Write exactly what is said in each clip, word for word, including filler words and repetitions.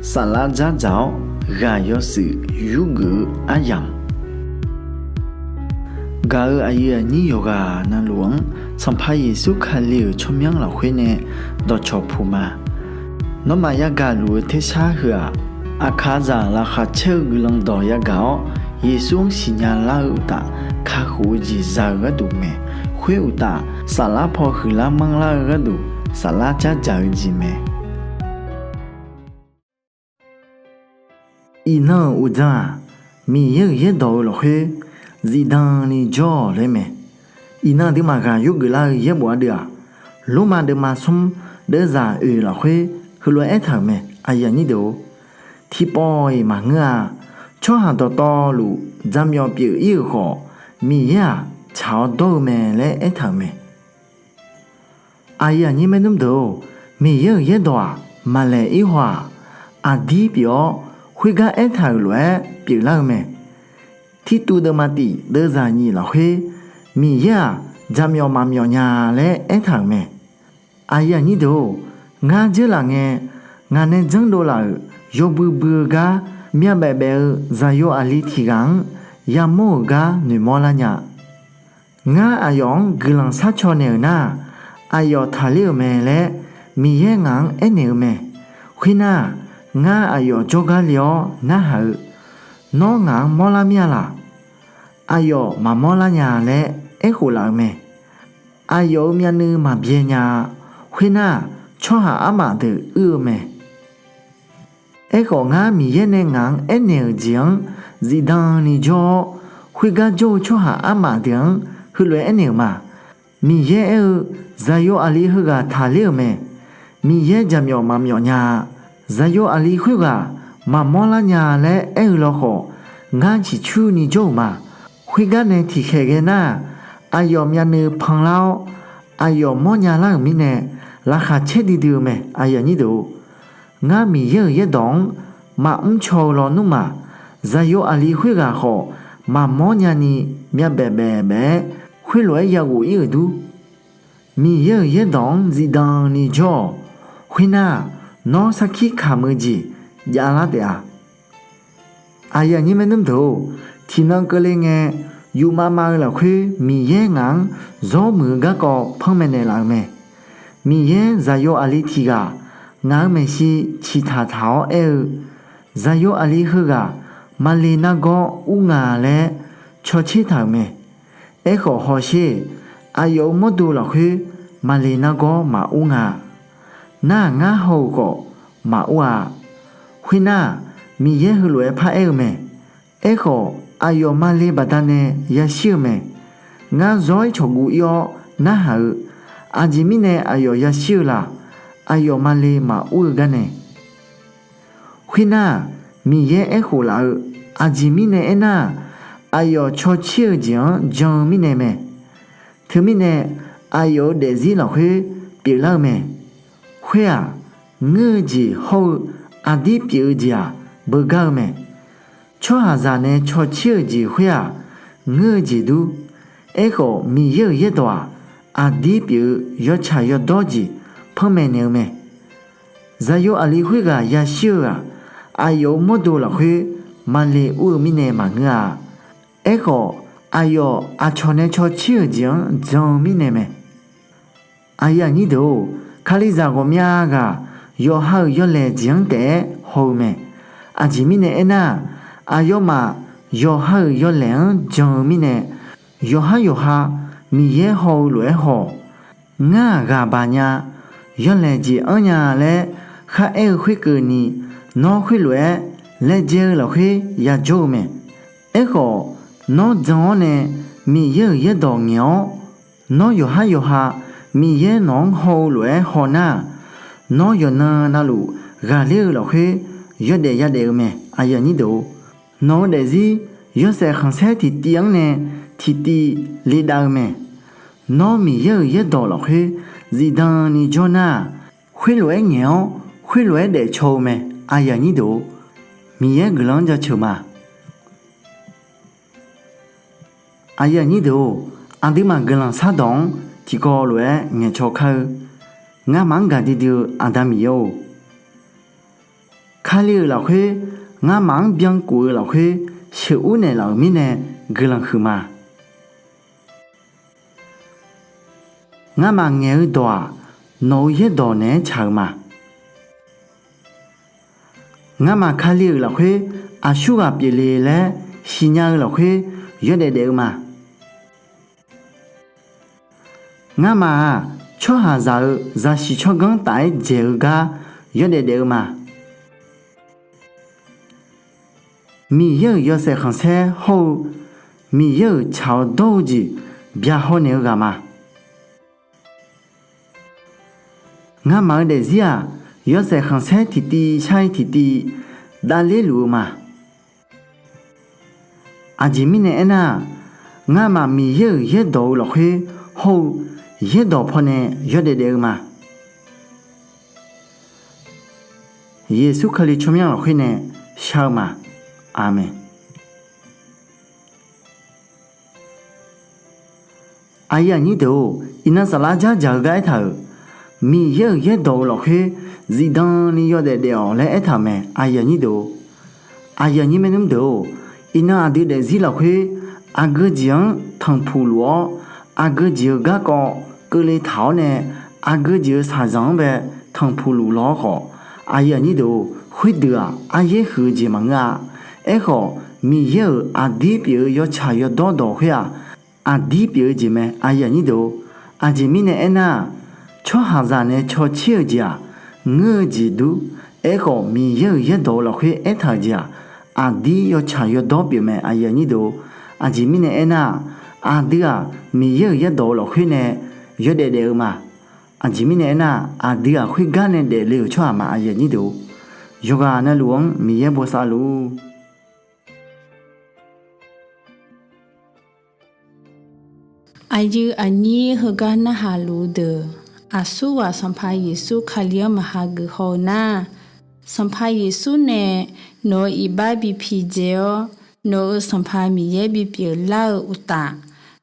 Saflar dzardzaq-awr ghaq yawshuif yurgeuf-eu aryamq, gaq-euq aqyuif aqnyir yawqghaq navluf-anr Sanqpaq Yeqsur Kali-euq tsawrmyanr lafkhoer nae dawqcawq puq ma. Nawmaf yagaq luf-eu tersar heu-aq, aqkaqzaq laqkhaq caer-eu guiqlanq dawq yagaq-awr, Yeqsur-anr siqnya lar-eu uqtaf, kakhof-eu jeq za-eu gharduq mae. Khoer uqtaf, saflar paw huiqlar manrlar-eu gharduq, saflar dzardzaq-eu jeq mae. Iqnan-euq uqdzan-aq, Miqyaer-euq yaerdawq-eu lafkhoer zifdan ni jawr-awq laer mae. Iqnan aqduimaf ghaq yurgeuf lar-eu yaerbof ardeuv-aq, Lormav deuvma smr deuvzaq oeq lafkhoer heulof-aer aertaq-euq mae. Tiqpawf-iq maqngeur-a. Tsawrhaq dawqtawvluf jaqmyawf pyeuf ir-euq khawf, Miqyaer-aq tsaq-awr dawr-eu mae laer aertaq-euq mae. Aqyuif aqnyir maernmr deuq-or, Miqyaer-euq yaerdawq-aq maqlaeq ir haw-aq, aqdir pyeuf-awr khoergar aertaq-euq lof-aer pyeuflar-eu mae. Tirtuv deuvma tif deuvzaq nyiq lafkhoer, Miqyaer-aq jaqmyawf maqmyawf nya laer aertaq-euq mae. Aqyuif aqnyir deuq-or, ngar dzeurlaf ngae, ngaq nae janrdov laf-euq yawbui bui-eu gar myavbaef baef-eu zaqyo aqli tiq ghaq-anr yamawr-euq gar noeqmawr lar nya. Ngar aqyawf-anr guiqlanq sharcaw naeq-euq nar-aq, aqyawf taqler-euq mae laer Miqyaer ngaq-anr aernaeq-eu mae. Khoernar-aq, ngar aqyawf jawrgar le-awr narhaq-eu, Nawr ngaq-anr mawrlar mir-a laq? Aqyawf maqmawr lar nya laer aerkhof laf-eu mae. Aqyawf-euq myavnuiv maqbyae nya-a. Khoernar-aq, tsawrhaq armaf deuq uir-eu mae. Aerkhawf, ngar Miqyaer nae ngaq-anr aernaeq-euq jeq-anr zifdan ni jawr-awr, khoergar jawr-eu tsawrhaq armaf deuq-anr heulof-aer aernaeq-euq ma. Miqyaer aer-eu, Zaqyo aqli heughaq taqler-euq mae. Miqyaer jaqmyawf maqmyawf nya-a. Zaqyo aqli khoerghaq maqmawr lar nya laer aer-eu lawkhawf, ngar ciqcurni jawr-euq ma. Khoergar nae tiqkhaeq ghae nar-aq, aqyawf myavnuiv panlar-awr, aqyawf mawrnya lar-euq mirnae, laqkhaq caer duidui-eu mae. Ngar Miqyaer-euq yaerdawq-anr maqmr caw-eu lawnmr-aq, Zaqyo aqli khoerghaq khawf maqmawr nyani myavbaef baef baef-aer khoerlof-aer yaghof ir-euq dur. Miqyaer-euq yaerdawq-anr zifdan ni jawr-awq. Khoernar-aq, nawr sarkir kamq-eu jeq javlar taef-a. Aqyuif aqnyir maernmr deuq-or, tiqnan keuvle ngae, yufmav mav-eu lafkhoer Miqyaer ngaq-anr zawr muiq-eu garkawv panmaeq naeqlaf-eu mae. Miqyaer zaqyo aqli tiq ghaq ngaq-euq maeqshi ciqtaq taq-awr aer-eu, zaqyo aqli heughaq male nargawr ur nga laer cawtser taq-euq mae. Aerkhawf hawsher, aqyawf-euq mawrdo lafkhoer male nargawr maqur nga-a. Nar-aq, ngar haw-euq khawf maqur-a. Khoernar-aq, Miqyaer heulof-aer paraer-eu mae. Aerkhawf, aqyawf male baqdanae yashir-eu mae. Ngar zawr-ir cawqguv ir-awr narhaq-eu, aqjeq mirnae aqyawf yashir-eu laq? Aqyawf male maqur-eu garnae. Khoernar-aq, Miqyaer aerkhof laf-eu, aqjeq mirnae aernar-aq, aqyawf cawtser-eu jeq-anr jan-eu mirnae mae. Teumirnae, aqyawf-euq daefzir lafkhoer pyeuflar-eu mae. Khoer-aq, ngeur-eu jeq hawr-eu aqdir pyeuf-eu jeq-aq, beugar-eu mae. Tsawrhaqzaq nae cawtser-euq jeq khoer-aq, ngeur-eu jeq dur. Aerkhawf, Miqyaer-euq yaerdawq-aq, aqdir pyeuf-eu yawtsaq yawdawr jeq panmaeq naeq-eu mae. Zaqyo aqli khoerghaq yashir-eu-aq, aqyawf-euq mawrdo lafkhoer male ur-eu mirnae maqngeur-a. Aerkhawf, aqyawf aqcawq nae cawtser-euq jeq-anr jan-eu mirnae mae. Aqyuif aqnyir deuq-or, Kalizaq ghawqmya ghaq yawqha-euq yawlaeq jeq-anr taef-aer haw-eu mae. Aqjeq mirnae aernar-aq, aqyawfmaf yawqha-euq yawlaeq-anr jan-eu mirnae, yawqhar yawqha Miqyaer haw-eu lof-aer haw-awq. Ngar-aq ghaq baq nya, yawlaeq jeq anr nya laer kharaer-eu khoerkeuvni, nawr khoerlof-aer laejae-eu lafkhoer yajawr-eu mae. Aerkhawf, nawr jan-awr nae Miqyaer-euq yaerdawq ngaeq-awr, nawr yawqhar yawqha Miqyaer nawq-anr haw-eu lof-aer hawnar-aq, nawr yawqnan navluf ghaqler-eu lafkhoer yawdaef yadaef-eu mae. Nawq-eu daefzir yawshaef khanqsaer tiqtiv-anr nae tiqtiv ledav-eu mae. Nawr Miqyaer-euq yaerdawq lafkhoer zifdan ni jawrnar-aq, khoerlof-aer ngaeq-awr khoerlof-aer daefcaw-eu mae. Miqyaer guiqlanq-anr jaceuq ma. Aqyuif aqnyir deuq-or, aqduimaf guiqlanq shardawq-anr tiqkawv lof-aer ngaeqcaw kar-eu. Ngamaf-anr gaqdui dui-eu Aqda Miqyaer-or, Kali-euq lafkhoer ngamaf-anr byankuf-eu lafkhoer sheuqur naeqlaf-euq mirnae guiqlanq huiqma. Ngamaf ngaeq-eu dawq-aq, nawq-eu yaerdawq naeq-aer tsaq-eu ma. Ngamaf Kali-euq lafkhoer aqsurghaq pyeufle laer siqnya-eu lafkhoer yawdaef daef-eu ma. Ngamaf-aq, tsawrhaqzaq-eu zaqsiq tsawrganr taf-aer dzaeq-eu gar yawdaef daef-eu ma. Miqyaer-euq yawshaef khanqsaer hawr-eu Miqyaer-euq tsaq-awr dawr-eu jeq byaqhaw naeq-eu ghaq ma. Ngamaf-eu daefzir-aq, yawshaef khanqsaer tiqtiv shar-ir tiqtiv davler luf-eu ma. Aqjeq mirnae aernar-aq, ngamaf Miqyaer-euq yaerdawq-eu lafkhoer hawr-eu yaerdawq pawnae yawdaef daef-eu ma. Yeqsur Kali tsawrmyanr lafkhoer nae shar-eu ma. Aqmeq. Aqyuif aqnyir deuq-or, iqnan saflar dzardzaq-eu gar aertaq-euq, Miqyaer-euq yaerdawq-eu lafkhoer zifdan ni yawdaef daef-awq laer aertaq-euq mae. Aqyuif aqnyir deuq-or, aqyuif aqnyir maernmr deuq-or, iqnan aqdui daefzir lafkhoer aqgeu jeq-anr tanqpuq luf-awr, aqgeu jeq-eu garkawv keuvle taq-awr nae, aqgeu jeq-eu shaqzanq-anr bae tanqpuq luf law-awr khawf, aqyuif aqnyir deuq-or, khoerdeuq-aq aryaer huiq-eu jeq maqngeur-a. Aerkhawf, Miqyaer-euq aqdir pyeuf-eu yawtsaq yawdawr dawq khoer-aq, aqdir pyeuf-eu jeq mae. Aqyuif aqnyir deuq-or, aqjeq mirnae aernar-aq, tsawrhaqzaq nae cawtser-eu jeq-aq, ngeur-eu jeq dur. Aerkhawf, Miqyaer-euq yaerdawq-eu lafkhoer aertaq-euq jeq-aq, aqdir yawtsaq yawdawr pyeuf mae. Aqyuif aqnyir deuq-or, aqjeq mirnae aernar-aq, aqdui-aq Miqyaer-euq yaerdawq-eu lafkhoer nae yawdaef daef-eu ma. Aqjeq mirnae aernar-aq, aqdui-aq khoergar nae daefle-euq tsawrhaq ma. Aqyuif aqnyir deuq-or, yawqghaq navluf-anr Miqyaer bosav luf-ur. Aqyuif aqnyir heugar narhaq luf-eu deuq, aqsurghaq Sanqpaq Yeqsur Kali-anr maqha geuf haw-eu nar, Sanqpaq Yeqsur nae nawq-euq iqbax bi pidzae-awr, nawq-euq Sanqpaq Miqyaer bipyeuf lar-eu uqtaf,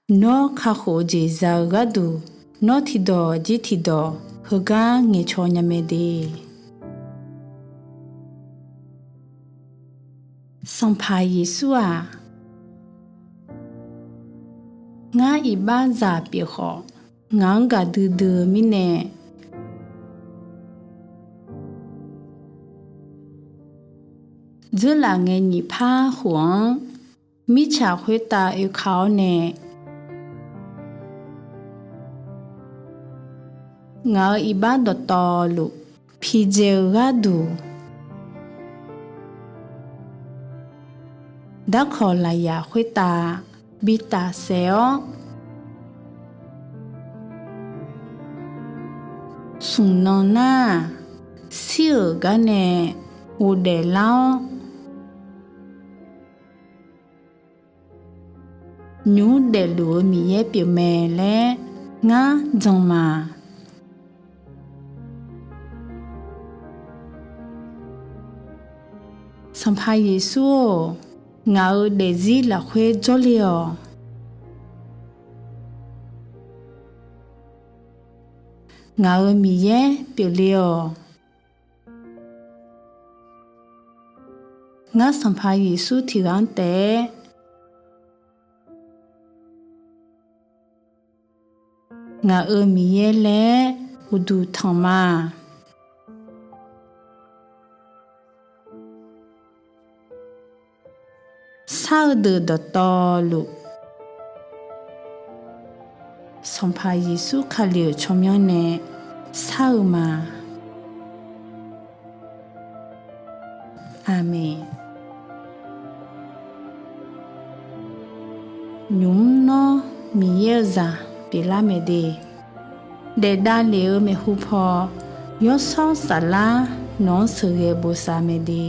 nawr kakhof-eu jeq za-eu gharduq, nawr tiqdawq jir tiqdawq heugar ngaeqcaw nya mae de. Sanqpaq Yeqsur-aq, ngar iqbaxzaq pyeuf khawf, ngaq-anr gaqdui dui-eu mirnae, dzeurlaf ngae nyiq par khof-anr, mirtsaq khoertav oeka-awr nae, ngaq-euq iqbax dawqtawvluf pidzae-eu gharduq, darkawq lafyaq khoertav bi tafsaef-awr, smq nan nar-aq, shir-euq gar nae ghofdaef lar-awr, nymq mr daefluf-eu Miqyaer pyeufmae laer ngar jan ma. Sanqpaq Yeqsur-or, ngaq-euq daefzir lafkhoer jawrle-awq. Ngaq-euq Miqyaer pyeufle-awq. Ngar Sanqpaq Yeqsur tiqghaq-anr taef-aer ngaq-euq Miqyaer laer uqduq tanq ma. Shar-eu deuq dawqtawvluf, Sanqpaq Yeqsur Kali-euq tsawrmyanr nae shar-eu ma. Aqmeq. Nymq mr nawr Miqyaer-eu zaq pyeuflar mae de. Daef davlef-eu maeqhu paw, Yawshawr Saflar nawq-anr sheuqghae bosav mae de.